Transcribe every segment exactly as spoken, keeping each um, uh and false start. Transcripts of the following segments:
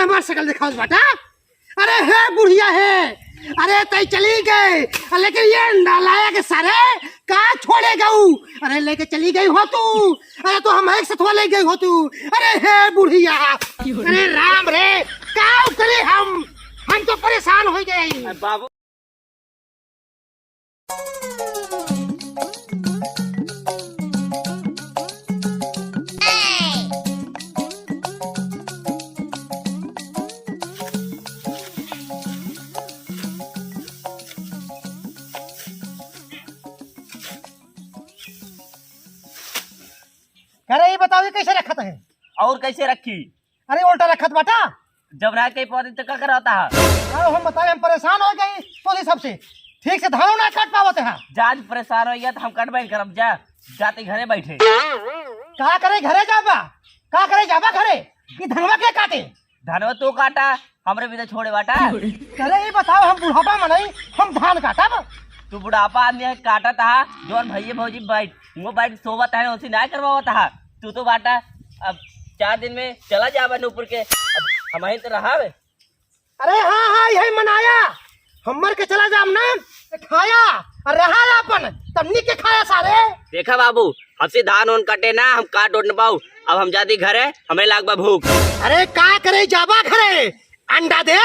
हमार शकल देखावत बाटा। अरे हे बुढ़िया हे, अरे तई चली गए, लेकिन ये नालायक सारे का छोड़े गऊ? अरे लेके चली गई हो तू, अरे तो हम एक सथवा ले गई हो तू। अरे हे बुढ़िया, अरे राम रे, का करी हम, हम तो परेशान हो गए। बाबू। अरे, ये बताओ, ये कैसे रखत है? और कैसे रखी? अरे, उल्टा रखत बाटा। जब ना कहीं पौधे तो का करता है? अरे, हम बताए, हम परेशान हो गए तोहरे सबसे। ठीक से धानो ना काट पावत है। जा, आज परेशान हो गया तो हम काटबे नहीं करब। जा, जाते घरे बैठे। का करे घरे जाबा? का करे जाबा घरे? कि धनवा के काटे? धनवा तो काटा, हमरे भी तो छोड़े बाटा। अरे, ये बताओ, हम बुढ़ापा मनई, हम धान काटब? तू बुढ़ापा आदमी है, काटत हा, जौन भैये भौजी बैठ, वो बैठ सोवत है, उनसे ना करवावत हा। तू तो बाटा, अब चार दिन में चला जाबा नूपुर के, अब हम ही तो रहावे। अरे हाँ, हाँ, यही मनाया, हमर के चला जाम ना, खाया, और रहा अपन, तब निक के खाया सारे। देखा बाबू, हमसे धान ओन कटे ना, हम काट ओट न पाऊ। अब हम जाती घरे, हमें लाग बा भूख। अरे का करे जाबा घरे, अंडा दे,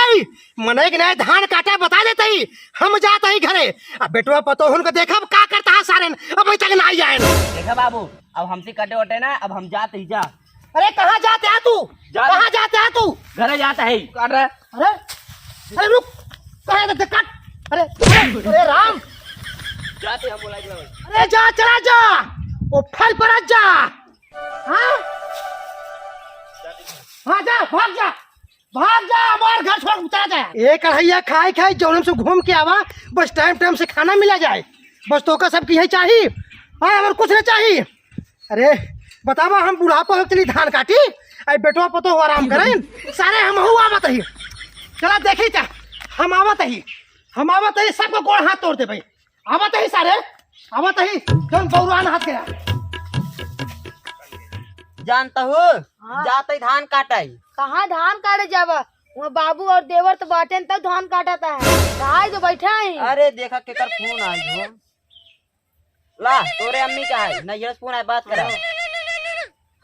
मनई के नहीं धान काटे बता देते ही, हम जाते ही घरे। अब बेटवा पतोहन को देखब का करता है सारे, अभी तक ना आए। देखा बाबू, अब हमसे कटे वटे ना, अब हम जाते ही जा। अरे कहाँ जाते है तू? जा। कहाँ जाते है तू? घरे जाता है। काट रहा। अरे, अरे रुक, कहाँ जाते काट? अरे, अरे, अरे राम। जाते हम बोला जी। अरे जा, चला जा, वो फल पर जा। हाँ? हाँ जा, भाग जा, भाग जा, हमार घर छोड़ के चला जा। एक कढ़ैया खाए खाए जौन से घूम के आवा, बस टाइम टाइम से खाना मिला जाए, बस तोका सब की है चाहिए। हाँ, और कुछ नहीं चाहिए। अरे बतावा, हम बुढ़ापा हो चली धान काटी, आई बेटवा पतो हो आराम करें। सारे हम हऊ आवत ही, चला देखी ता, हम आवत ही, हम आवत ही, सबको गोड़ हाथ तोड़ दे भाई। आवत ही सारे, आवत ही, जौन बौरान हाथ गया। जानता हो, हाँ। जाते ही धान काटाई। कहाँ धान काटे जाबा? वहाँ बाबू और देवर तो बाटेन तब धान काटता है। कहाँ जो बैठा है? अरे देखा केकर फोन आई हो। ला, तोरे अम्मी का है, नैहर से फोन आए, बात करा।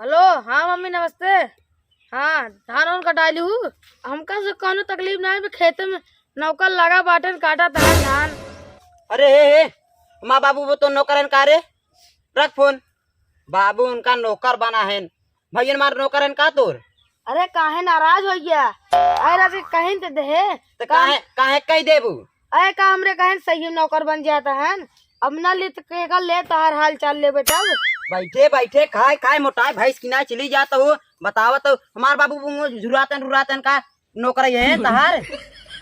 हेलो, हाँ मम्मी नमस्ते। हाँ, धान उन कटाई लिहू। हमका से कौनो तकलीफ ना है, खेते में नौकर लगा बाटेन, काटा धान धान। अरे हे हे, माँ बाबू वो तो नौकर हैं का रे? रख फोन। बाबू उनका नौकर बना है, भैया मार नौकर हैं का तोर? अरे काहे नाराज हो गया? अरे राज के कहीं ते दे। तो काहे, काहे कह देबू? अरे का हमरे कहेन सही नौकर बन जाता है, अब ना ले तो केकर ले तोहार हाल चाल ले बेटा। बैठे बैठे खाए खाए मोटाए भैंस की ना चली जाता हो। बतावा तो हमार बाबू वो झुरातन रुरातन का नौकर ये है तहार।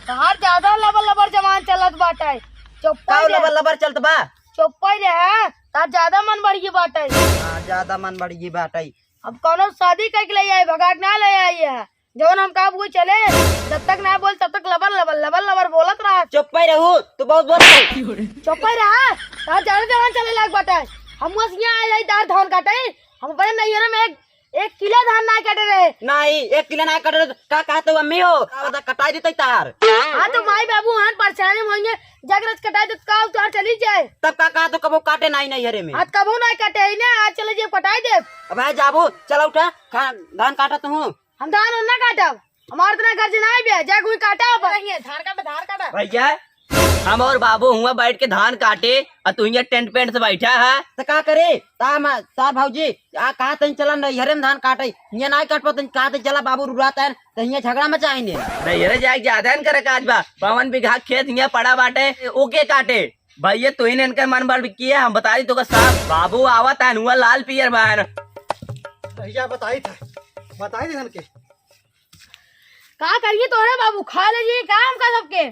तहार ज्यादा लबर लबर जबान चलत बाटे। चुप्पा का रहे। लबर लबर चलत बा? चुप्पा रहे, तहार ज्यादा मन बढ़ गई बाटे। हाँ, ज्यादा मन बढ़ गई बाटे। अब कौनो शादी कइके ले आई, भगा के ना ले आई है। जवन हम कहा वो चले, जब तक ना बोल तब तक लबर लबर लबर लबर बोलत रहा। चुप्पे रहू, तू बहुत बोल रही। चुप्पे रहा, तार जाने जवान चले लाग बाटे। हम बस यहाँ आए, तार धान काटे, हम अपने नैहरे में एक, एक किलो धान ना काटे रहे। नहीं, एक किलो ना काटे रहे, का कहते हो अम्मी हो? का बता, कटाई देते तार। हाँ तो माई बाबू हन परेशानी में होंगे, जागरत कटाई दे, का तार चली जाए। तब का कहा तो कबो काटे नहीं नैहरे में। आज कबो नहीं काटे ही ना, आज चले जाए कटाई दे। अब है जाबू, चला उठा, खा, धान काटा तू। हम धान उन ना काटब, हमार इतना घर से ना आइबे, जा कोई काटा अपन। नहीं है, धान काटा, धान काटा। भैया, हम और बाबू हुआ बैठ के धान काटे, और तू हियां टेंट पेंट से बैठा है। तो का करे? ता मा-, तार भौजी, आ कहा तनी चला नैहरे में धान काटे, हियां ना काट पाते, कहा तनी चला बाबू रुरात है, तो हियां झगड़ा मचाई ने। नैहरे जाए के ज्यादा न करे काज बा, पवन बिगहा खेत हियां पड़ा बाटे, ओके काटे। भैया, तू ही ने इनकर मन बल किए, हम बता दी तो का साफ। बाबू आवत है, हुआ लाल पियर बा है ना। भैया, बताई था, बताई दे हमके। का करिए तोरे बाबू, खा ले जी, काम का सबके।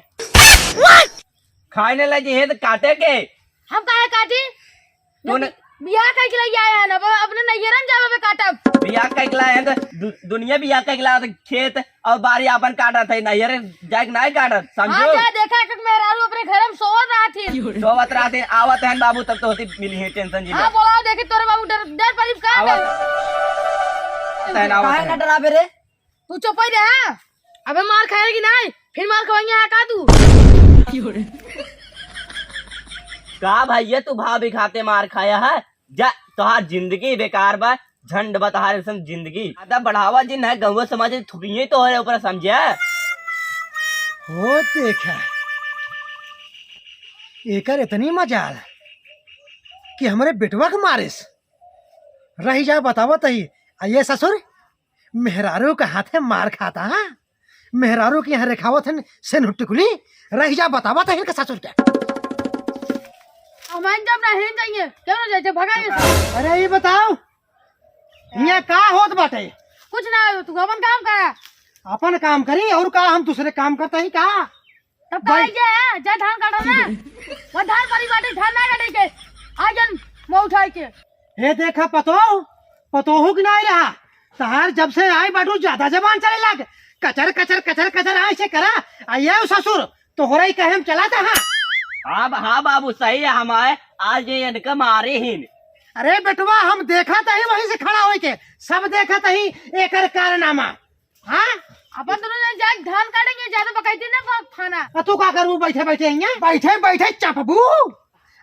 खाए ने लगी है तो काटे के। हम काहे काटी? तूने बियाह कइके लइ आए हैं ना, अपने नैहरन जाबे काटब। बियाह कइके लाए हैं तो दु-, दुनिया बियाह कइके लाए तो खेत और बारी आपन काटत है, नैहर जाए के नाहीं काटत, समझो? हाँ, जा देखा, एक, एक मेहरारू अपने घर में सोवत रहत ही। सोवत रहत ही, आवत हैं बाबू, तब तो होती मिली है, टेंशन जी हाँ, ले। बोलाओ, देखी तोरे बाबू डर, डर पड़ी का आवत डर? हैं, आवत काहे हैं। ना डराबे रे? तू चुप ही रहा। अबे मार खाए कि नाहीं? फिर मार खवाएंगे यहाँ का तू? का भैया, तू भाभी खाते मार खाया है? जा, तोहार जिंदगी बेकार बा, झंड बा तोहार ऐसन जिंदगी। ज्यादा बढ़ावा जिन है, गौवा समाज थुकिये तोहरे ऊपर, समझे? हो देखा, एकर इतनी मजाल कि हमरे बेटवा के मारिस। रही जा बतावत ही, आ ये ससुर, मेहरारू के हाथे मार खाता, हाँ? मेहरारू के यहाँ रेखावत हन सेनुर टिकुली, रह जा बतावत है इनके ससुर के। हमारे जब नहीं जाइए, क्यों ना जाइए, भगाइए सब। अरे ये बताओ, यहाँ का होत बाटे? कुछ ना हो, तू अपन काम करा। अपन काम करी और का, हम दूसरे काम करता ही का? तब का भाई। आइए, जा धान काटो ना। वो धान परी बाटे, धान ना काटे के। आ जन, मुँह उठाए के। हे देखा पतोह, पतोहू की नाई रहा। तहार जब से आई बाटू ज्यादा जबान चले लाग। कचर, कचर, कचर, कचर आए से करा। आ ये ससुर, तोहरा ही कहे हम चलाते हैं। हाँ, हाँ बाबू, सही है, हम आए, आज ये इनका मारे ही। अरे बेटवा, हम देखा तही वहीं से खड़ा होई के, सब देखा तही एकर कारनामा। हाँ? अपन दोनों जन जाके धान काटेंगे, ज्यादा बकैती ना बा-, खाना। आ तू का करबू बैठे बैठे हियाँ? बैठे बैठे चपबू।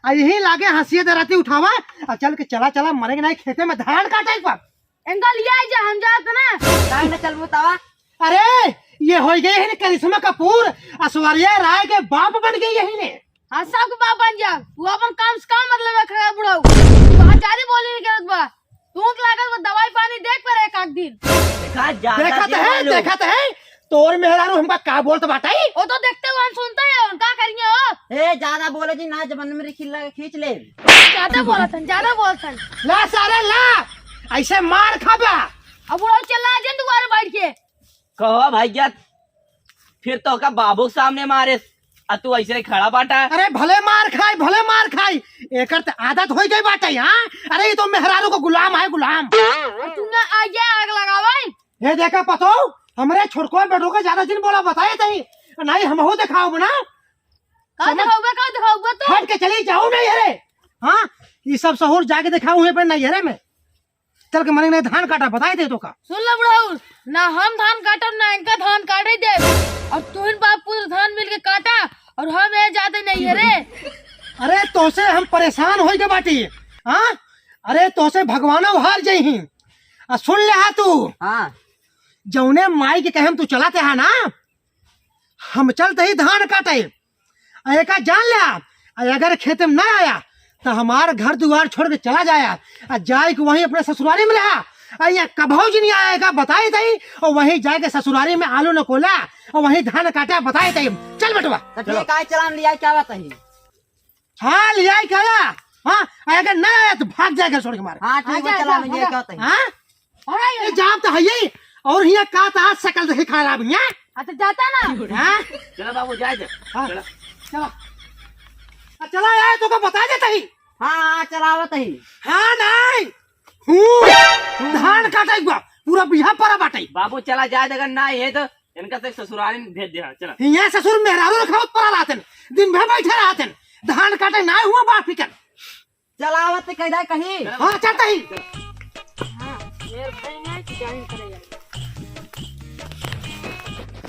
आ यही लागे हंसिए दराती उठावा। आ चल के चला चला मरेंगे नहीं खेते में धान काटे एक बार। इनका लिया ही जा, हम जात ना। काहे ना चलबू तवा? अरे, ये हो गए हैं करिश्मा कपूर, ऐश्वर्या राय के बाप बन गई यही ने। हाँ, सबके बाप बन जा। तू अपन काम से काम मतलब रख रहा बुढ़ऊ। तू बहुत ज्यादा बोली नहीं करत बा। तू तो लागत बा दवाई पानी देख पर एक आध दिन। देखा, ज्यादा देखत दिन है, वालो। देखत है। तोर मेहरारू हमका का बोलत बाटे? वो तो देखते हुए हम सुनते हैं, उनका करिए हो। ए, ज्यादा बोले जी ना, जबन में खींच ले, खींच ले। ज्यादा बोलत हन, ज्यादा बोलत हन। ला सारे ला, ऐसे मार खाबा। अब बुढ़ऊ चिल्ला जे दुआरे बैठ के। कहो भैया, फिर तो का बाबू के सामने मारे, आ तू ऐसे ही खड़ा बाटा। अरे भले मार खाई, भले मार खाई, एकर त आदत हो गई बाटे, हाँ? अरे ये तो मेहरारू को गुलाम है, गुलाम। और तू ना आगे आग लगावे। ये देखा पतो, हमरे छोटको बेटो के ज्यादा जिन बोला बताए तही, नहीं हमहू दिखाओ ना। का समझ दिखाओगे, का दिखाओगे तू? हट के चली जाओ नहीं अरे। हाँ, ये सब सहूर जाके दिखाओ हुए पे नहीं अरे मैं। चल के मने नहीं धान काटा, बताए दे तो का। सुन लो बुढ़ऊ, ना हम धान काटब, ना इनका धान काटे दे। और तुहिन बाप पुत्र धान मिल के काटा, और हम ये जाते नहीं है रे। अरे तोसे हम परेशान होई के बाटी, हाँ? अरे तोसे भगवानो हार जइही। आ सुन ले हा तू, हाँ। जौने माई के कहे हम तू चलाते हा ना, हम चलते ही धान काटे। आ एका जान ल्या, आ अगर खेते में ना आया, तो हमार घर दुआर छोड़ के चला जाया। आ जाए के वहीं अपने ससुरारी में रहा। आ यहाँ कभौ जी नहीं आएगा, बताई तई, और वहीं जाके ससुरारी में आलू नकोला, और वहीं धान काटा, बताई तई। चल बेटवा। तो ठीक है, चलान लिया, क्या बात है? हाँ, लिया ही खाया। हाँ, अगर ना आया तो भाग जाए घर छोड़ के मारे। हाँ, ठीक है, जा, चला, जा, मैं जा। कहते हैं। हाँ? अरे, ये जाम तो है ही। और हिया का था, शकल देखी खराब हिया। हाँ, तो जाता ना। हाँ? चला बाबू, जाए दे। हाँ, चला। चला। आ, चला यार, तो का बता देता ही। हाँ, हाँ, चलावत ही। हाँ, नहीं। हूँ। धान काटे बा, पूरा बिहा परा बाटे। बाबू, चला जाए दे, अगर ना ये तो इनका से ससुराल में भेज दे, हाँ, चला। हिया ससुर मेहरारू रखावत परा रहतन, दिन भर बैठे रहतन, धान काटे ना हुआ बाप फिकर। चलावत कैदा कहीं। हाँ, चलता ही। हाँ, मेरे भाई ने कि जाहिल करे यार।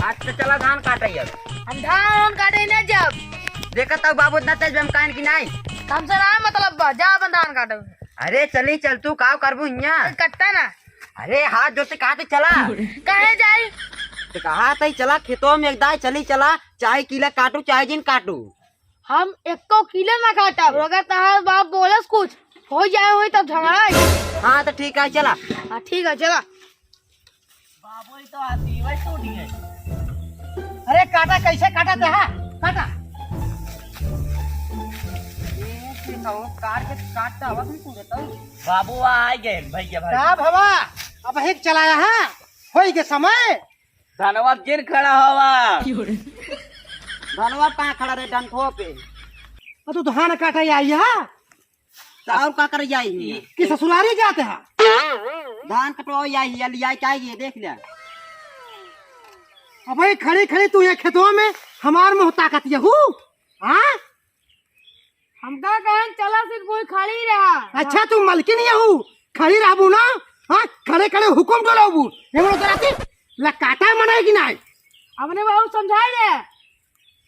आज तो चला धान काटे यार। हम धान काटे ना जब। देखा तो बाबू इतना तेज बमकाइन की नहीं। हमसे ना मतलब बा, जा अपन धान काटे। अरे चली चल तू, काव करबू हिया? कट्टा ना। अरे हाथ जोड़ से कहा तो चला। काहे जाई? तो कहा तो चला खेतों में एक दाई चली चला, चाहे कीला काटू चाहे जिन काटू। हम एको किलो ना काटब। अगर तहार बाप बोलस कुछ हो जाए होई तब झगड़ा है। हाँ तो ठीक है, चला। हाँ ठीक है, चला। बाबू, ये तो आशीर्वाद टूट गए। अरे काटा, कैसे काटा था? काटा। ये देखो, काट के काटता हुआ तुमको बताओ। बाबू आ गए भैया भाई। का भवा? अब एक चलाया है, होई के समय। धनवा जिन खड़ा हवा। धनवा कहाँ खड़ा रहे? डंठो पे। अब तू धान काटे आई है? तो और का करे जाई? कि ससुरारी जाते हैं? धान कटवाओ जाई, या लिया के आई, ये देख ले। अब भाई खड़ी खड़ी तू ये खेतवा में हमार मुँह ताकत यहू? हाँ? हमका कहन चला सिर्फ कोई खड़ी रहा। अच्छा, तू मलकिन यहू, खड़ी रहबू ना? हाँ, खड़े खड़े हुकुम डोलाबू। एमन कराती लकाटा मनाए कि नाई? अपने बाबू समझाई ले।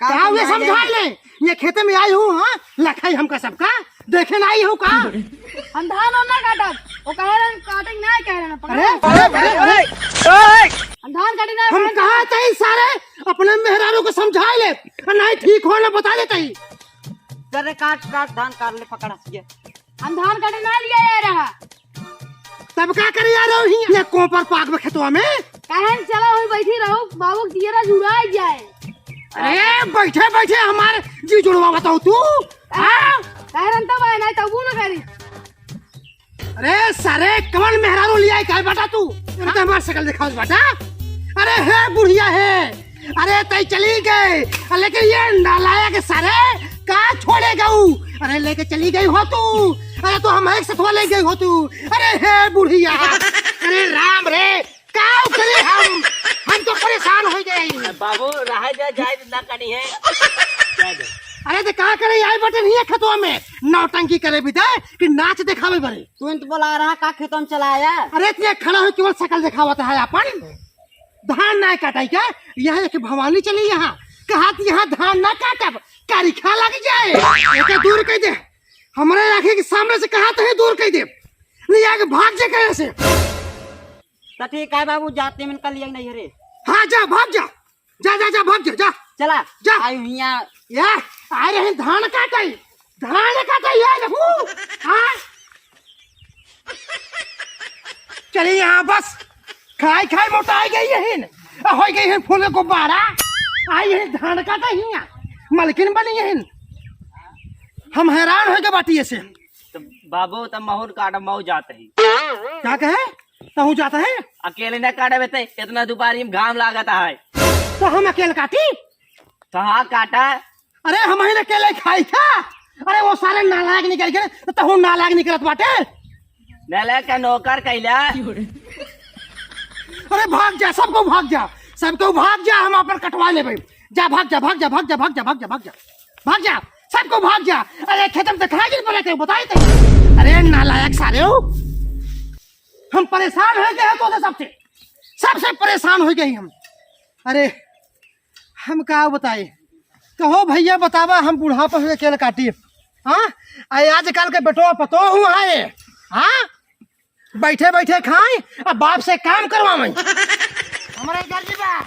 का का हुए समझाई ले? समझाई ले? ये खेते में आई हूँ, हाँ, लखाई हमका सबका, देखे ना आई हूँ का? हम धान और ना काटब, वो कहे रहन काटे ना, कहे रहन पकड़। अरे, अरे, अरे, अरे। हम धान काटे ना, हम कहे कहा तही सारे अपने मेहरारू को समझाई ले, और नहीं ठीक हो ना बता देते ही। चल रे, काट, काट, धान काट ले, पकड़ हंसिया। हम धान काटे ना लिया रहा। तब का करे यार ही? ये कोपर पाक में खेतवा में? कहन चला हुई बैठी रहो, बाबू के दियरा जुड़ा जाए। अरे बैठे बैठे हमारे जी जुड़वा बताओ तू। हाँ? कहरन तब आए, नहीं तब वो ना करी। अरे सारे कवन मेहरारू लिया है, काहे बाटा तू? अरे तो हमार शकल दिखाओ बाटा। अरे हे बुढ़िया है, अरे तई चली गए, लेकिन ये नालायक सारे का छोड़े गऊ? अरे लेके चली गई हो तू, अरे तो हम एक सथवा ले गई हो तू। अरे हे बुढ़िया, अरे राम रे, का करे हम, हम तो परेशान हो गए। बाबू रहा जा, जाए ना कनी है। जाए दे। अरे तो का करे, आई बटन ही है खेतवा में, नौटंकी करे भी दे कि नाच दिखावे बरे। तू तो बोला रहा का खेतवा में चला आया? अरे इतने खड़ा हो केवल शकल दिखावत है अपन। धान ना काटाई का? यहाँ एक भवानी चली यहाँ, कहा कि यहाँ धान ना काटब, करिखा लग जाए। एके दूर कह दे, हमरे आँखें के सामने से कहा तो है दूर कह दे, नहीं आगे भाग जा कहे से। तो ठीक है बाबू, जाते में कल यही नहीं रे। हाँ जा, भाग जा, जा, जा, जा, भाग जा, जा। चला, जा। आई हिया। या, आ रहे धान काटाई, धान काटाई, या देखू। हाँ? चली यहाँ बस, खाई खाई मोटाई गई यहिन, आ होई गई है फूल गुब्बारा। आई है धान काटाई हिया, मलकिन बनी यहिन। हम हैरान हो गए बाटी ऐसे। तो बाबू, तब महूर काटा, महू जात ही। क्या कहे? तहू जात है? अकेले न काटे बेटे, इतना दुपारी में घाम लागत है। तो हम अकेले काटी? तो हाँ, काटा। अरे हम ही अकेले खाई था। अरे वो सारे नालायक निकल गए, तो तहू नालायक निकलत बाटे। नालायक का नौकर कैला। अरे भाग जा, सबको भाग जा, सबको भाग जा, हम अपन कटवा ले भाई। जा भाग जा, भाग जा, भाग जा, भाग जा, भाग जा, भाग जा, भाग जा, सबको भाग जा। अरे खेतम से खाए गिर पड़े थे, बताए थे। अरे नालायक सारे हो, हम परेशान हो गए हैं तो सबसे, सबसे परेशान हो गए हम। अरे हम का बताई, कहो भैया बतावा, हम बुढ़ापा हुए केल काटी। हाँ, आ आजकल के बेटवा पतो हुआ है। हाँ, बैठे बैठे खाए, अब बाप से काम करवावे। हमारे घर जी बा।